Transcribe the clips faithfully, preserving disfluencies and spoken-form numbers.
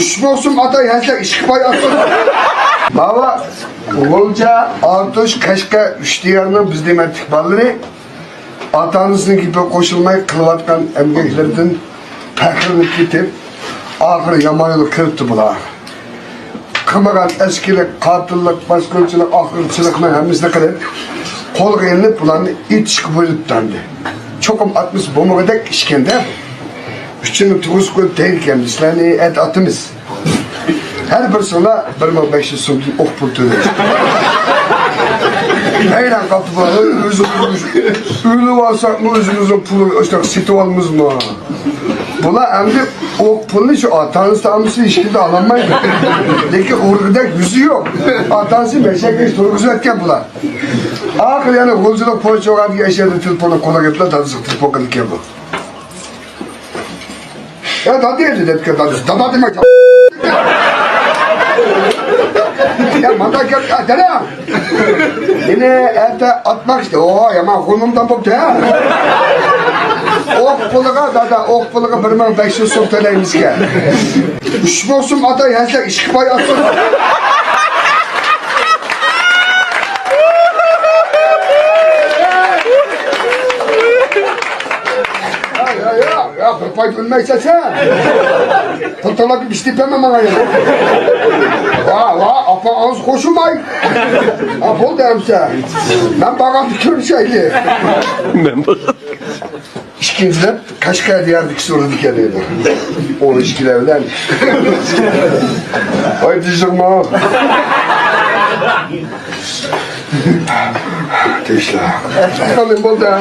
ئۈچ موسۇم ئاتا يەسلەك ئىككى پاي ئاتتۇق. ماۋۇ غۇلجا، ئارتۇش، قەشقەر، ئۈچ دىيارنىڭ بىز دېمەتلىك بالىلىرى ئاتا-ئانىسىنىڭ گېپىگە قوشۇلماي قىلىۋاتقان ئەمگەكلىرىدىن پەخىرلىنىپ كېتىپ، ئاخىرى يامان يولغا كىرىپتۇ بۇلار. قىلمىغان ئەسكىلىك، قاتىللىق، باسقۇنچىلىق، ئاخۇرچىلىقنىڭ ھەممىسىنى قىلىپ، قولغا ئېلىنىپ، بۇلارنى ئېتىشقا بۇيرۇپتۇ ئەمدى. چوقۇم ئاتمىسا بولمىغۇدەك ئىشكەندە، ئۈچىنى تۇغۇز قويۇپ دەيدىكەن، بىز سىلەرنى ئەتە ئاتىمىز. ھەر بىرسىڭلار بىر مىڭ بەش يۈز سومدىن ئوق پۇل تۆلەيسىز. ھەيران قاپتۇ بۇلار. ئۆزىمىز ئۆلۈپ ئالساقمۇ ئۆزىمىزنىڭ پۇلى ئاشۇنداق سېتىۋالىمىزمۇ؟ بۇلار ئەمدى ئوق پۇلنى شۇ ئاتا-ئانىسى ئالمىسا ھېچكىمدىن ئالالمايدۇ. لېكىن ئۇرغۇدەك يۈزى يوق. ئاتا-ئانىسى مەشەگەش تۇرغۇزۇۋەتكەن بۇلار. ئاخىرى يەنە غۇلجىلىق پوچوغا دېگەن ئىش يەردە تېلېفوننى قولىغا ئېلىپلا دادىسىغا تېلېفون قىلىدىكەن بۇ. يا دادى، دېدىكەن دادىسى. دادا دېمەك. يا مانا گەپ، يا دادا. مېنى ئەتە ئاتماقچى. ئو، يامان غۇنۇمدان بوپتۇ ھە. ئوق پۇلىغا دادا، ئوق پۇلىغا بىر مىڭ بەش يۈز سوم تۆلەيمىزكەن. ئۈچ موسۇم ئاتا يەسلەك ئىككى پاي ئاتتۇق. يا، يا، يا، يا، بىر پاي بىلمەيسەن سەن. پۇل تاللاپ بىر ئىش دېيىپ بەرمە ماڭا يەنە. ۋا، ۋا، ئاپا ئاغزى قوشۇلماي. ھا، بولدى ئەمسە. مەن بارغاندا كۆرۈشەيلى. مەن بارغاندا. ئىككىنچىلەپ، قەشقەر دىيارىدىكى سورۇندا كەلدى. ئون ئىككىلەر بىلەن. ۋاي دىجىڭما. تەشلا. قانداق بولدى؟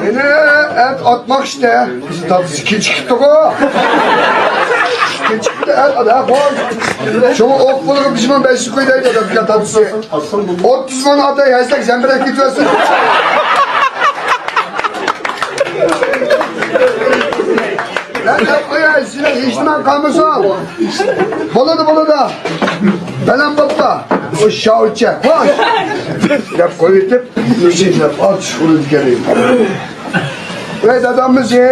مېنى ئەت ئاتماق ئىشتە. بىزنىڭ دادىسى كېچىكىپتىغۇ. كېچىكىپتۇ، ئەت ئادا، خوش. شۇڭا ئوق پۇلىغا بىر مىڭ بەش يۈز قوي دەيدۇ، دادىسى. ئوتتۇز مىڭ ئاتاي ھەسلەك زەمبىرەك كېتىۋەرسۇن. مەن دەپ قوياي، سىلەر ھېچنېمە قالمىسۇن. بولىدۇ، بولىدۇ. بەلەن بوپتۇ. ئۇ شاۋچە، خوش. دەپ قويۇۋېتىپ، مۇشۇ دەپ ئاتۇش ئۇرىدىكەن. ۋەي داداممىز ئى.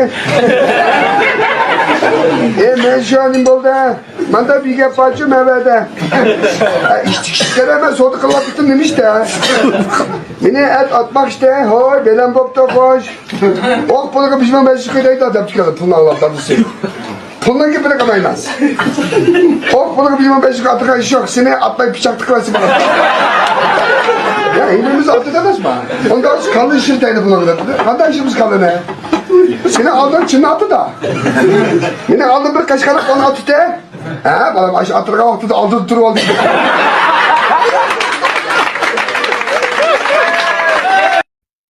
ئى مەن شۇ نېمە بولدى؟ ماندا بىر گەپ بارچۇ مەۋەدە. ئىشتىك ئىشتىك دەرەمە سودا قىلىۋاتىتتىم نېمە ئىشتە؟ مېنى ئەت ئاتماق ئىشتە، ھوي، بەلەن بوپتۇ، خوش. ئوق پۇلىغا بىر مىڭ بەش يۈز قوي دەيدۇ، دەپ چىقىدۇ، پۇلنى ئاڭلاپ دادىسى. پۇلنىڭ گېپىنى قىلمايمىز. ئوق پۇلىغا بىر مىڭ بەش يۈز ئاتىغان ئىش يوق، سېنى ئاتماي پىچاق تىقىۋەتسە بولىدۇ. يا، ھىندىمىز ئاتىدۇ ئەمەسمۇ؟ ئۇنداق كاللا ئىشلىتەيلى بۇلارغا دەپ. قانداق ئىشىمىز كاللىنى؟ سېنى ئالدىن چىننى ئاتىدۇ. مېنى ئالدىن بىر قەشقەرلىك ئۇنى ئاتىتى. ھە، بالام، ئاشۇ ئاتىرغان ۋاقتىدا ئالدىدا تۇرۇۋالدى.